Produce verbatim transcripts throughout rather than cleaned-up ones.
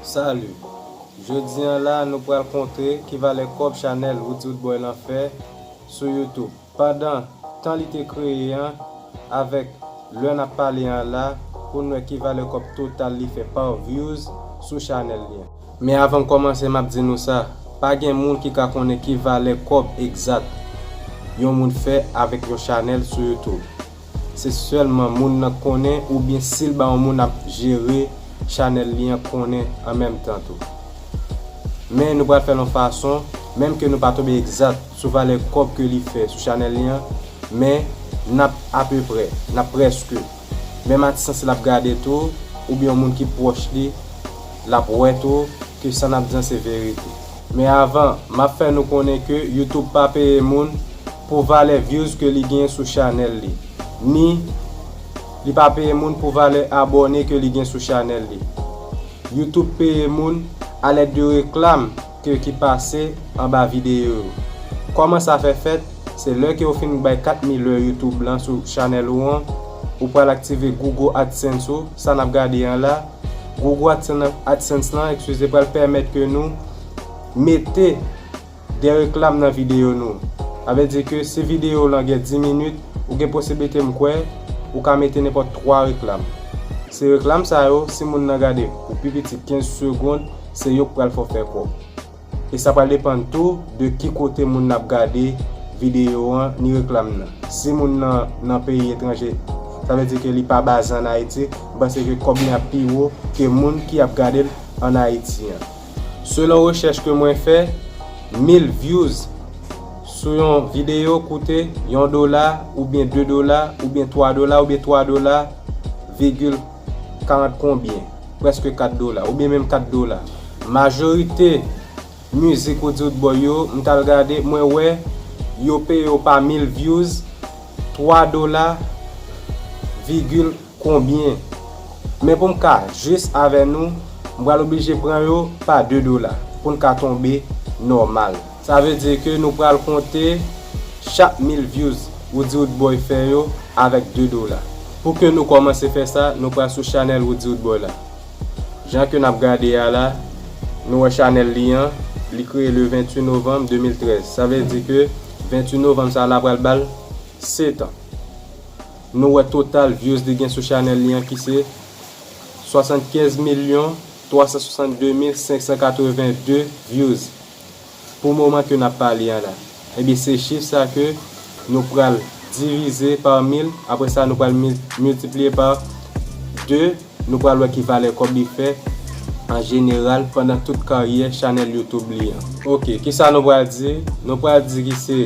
Salut! Jodi an la, nou pral kontre ki valè kòb chanèl Woody Roodboy lan fè sou YouTube. Pandan tan li te kreye an, avèk lè n ap pale an la, pou n wè ki valè kòb total li fè pa views sou chanèl li an. Men avan m kòmanse, m ap di nou sa, pa gen moun ki ka konnen ki valè kòb egzat yon moun fè avèk yon chanèl sou YouTube. Se sèlman moun nan konnen oubyen si l ba yon moun ap jere chanèl li an konnen an menm tan tou. Men nou pral fè l yon fason, menm ke nou pa tonbe egzat sou valè kòb ke li fè sou chanèl li an, men n ap apeprè, n ap prèske. Menm atis lan si l ap gade tou, oubyen yon moun ki pwòch li, l ap wè tou ke sa n ap di an se verite. Men avan, m ap fè nou konnen ke YouTube pa peye moun pou valè views ke li genyen sou chanèl li, ni li pa peye moun pou valè abòne ke li gen sou chanèl li. YouTube peye moun alèd de reklam ke ki pase anba videyo yo. Kòman sa fè fèt? Se lè ke ou fin bay kat mil lè YouTube lan sou chanèl ou an, ou pral aktive Google AdSense ou, sa n ap gade an la. Google AdSense, AdSense lan, eskize, pral pèmèt ke nou mete de reklam nan videyo nou. Sa vle di ke si videyo w lan gen dis minit, ou gen posiblite, m kwè, ou ka mete nenpòt twa reklam. Se reklam sa yo, si moun nan gade pou pi piti kenz segonn, se yo k pral fè w fè kòb. E sa pral depann tou de ki kote moun nan ap gade videyo an ni reklam nan. Si moun nan nan peyi etranje, sa vle di ke li pa baze ann Ayiti, m panse ke kòb li ap pi wo ke moun ki ap gade l ann Ayiti an. Selon rechèch ke mwen fè, mil views sou yon videyo koute yon dola, oubyen de dola, oubyen twa dola, oubyen twa dola vigil karant konbyen, prèske kat dola, oubyen menm kat dola. Majorite mizik Woody Roodboy yo, m t al gade, mwen wè yo peye yo pa mil views, twa dola vigil konbyen. Men pou m ka jis avè nou, m pral oblije pran yo pa de dola pou n ka tonbe nòmal. Sa vle di ke nou pral konte chak mil views Woody Roodboy fè yo avèk de dola. Pou ke nou kòmanse fè sa, nou pral sou chanèl Woody Roodboy la. Jan ke n ap gade a la, nou wè chanèl li an, li kreye le venntuit novanm de mil trèz. Sa vle di ke venntuit novanm sa la pral ba l sèt an. Nou wè total views li gen sou chanèl li an ki se swasannkenz milyon twa san swasannde mil senk san katreven de views pou moman ke n ap pale an la. Ebyen, se chif sa ke nou pral divize pa mil, apre sa nou pral mil-, miltipliye pa de, nou pral wè ki valè kòb li fè an jeneral pandan tout karyè chanèl YouTube li an. Oke, kisa nou pral di? Nou pral di ki se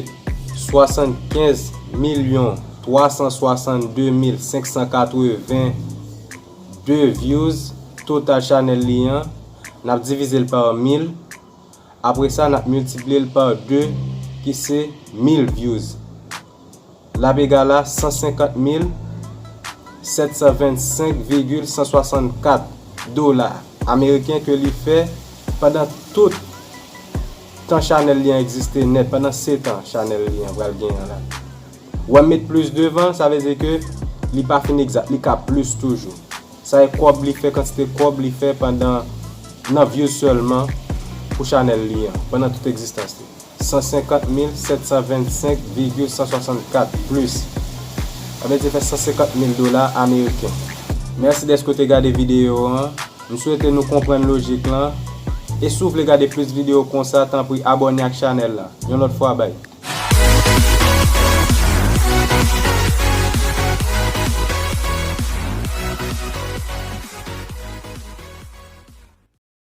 swasannkenz milyon twa san swasannde mil senk san katreven de views total chanèl li an, n ap divize l pa mil, apre sa n ap miltipliye l pa de, ki se mil views. L ap egal a san senkant mil sèt san vennsenk vigil san swasannkat dola ameriken ke li fè pandan tout tan chanèl li an egziste nèt, pandan sèt an chanèl li an pral gen an la. Wè m met plis devan, sa vle di ke li pa fin egzat, li ka plis toujou. Sa e kòb li fè, kantite kòb li fè pandan, nan views sèlman pou chanèl li an, pandan tout egzistans li. San senkant mil sèt san vennsenk vigil san swasannkat plis. Sa vle di fè san senkant mil dola ameriken. Mèsi dèske w te gade videyo an. M swete nou konprann lojik lan. E si w vle gade plis videyo konsa, tanpri abòne ak chanèl la. Yon lòt fwa, bay.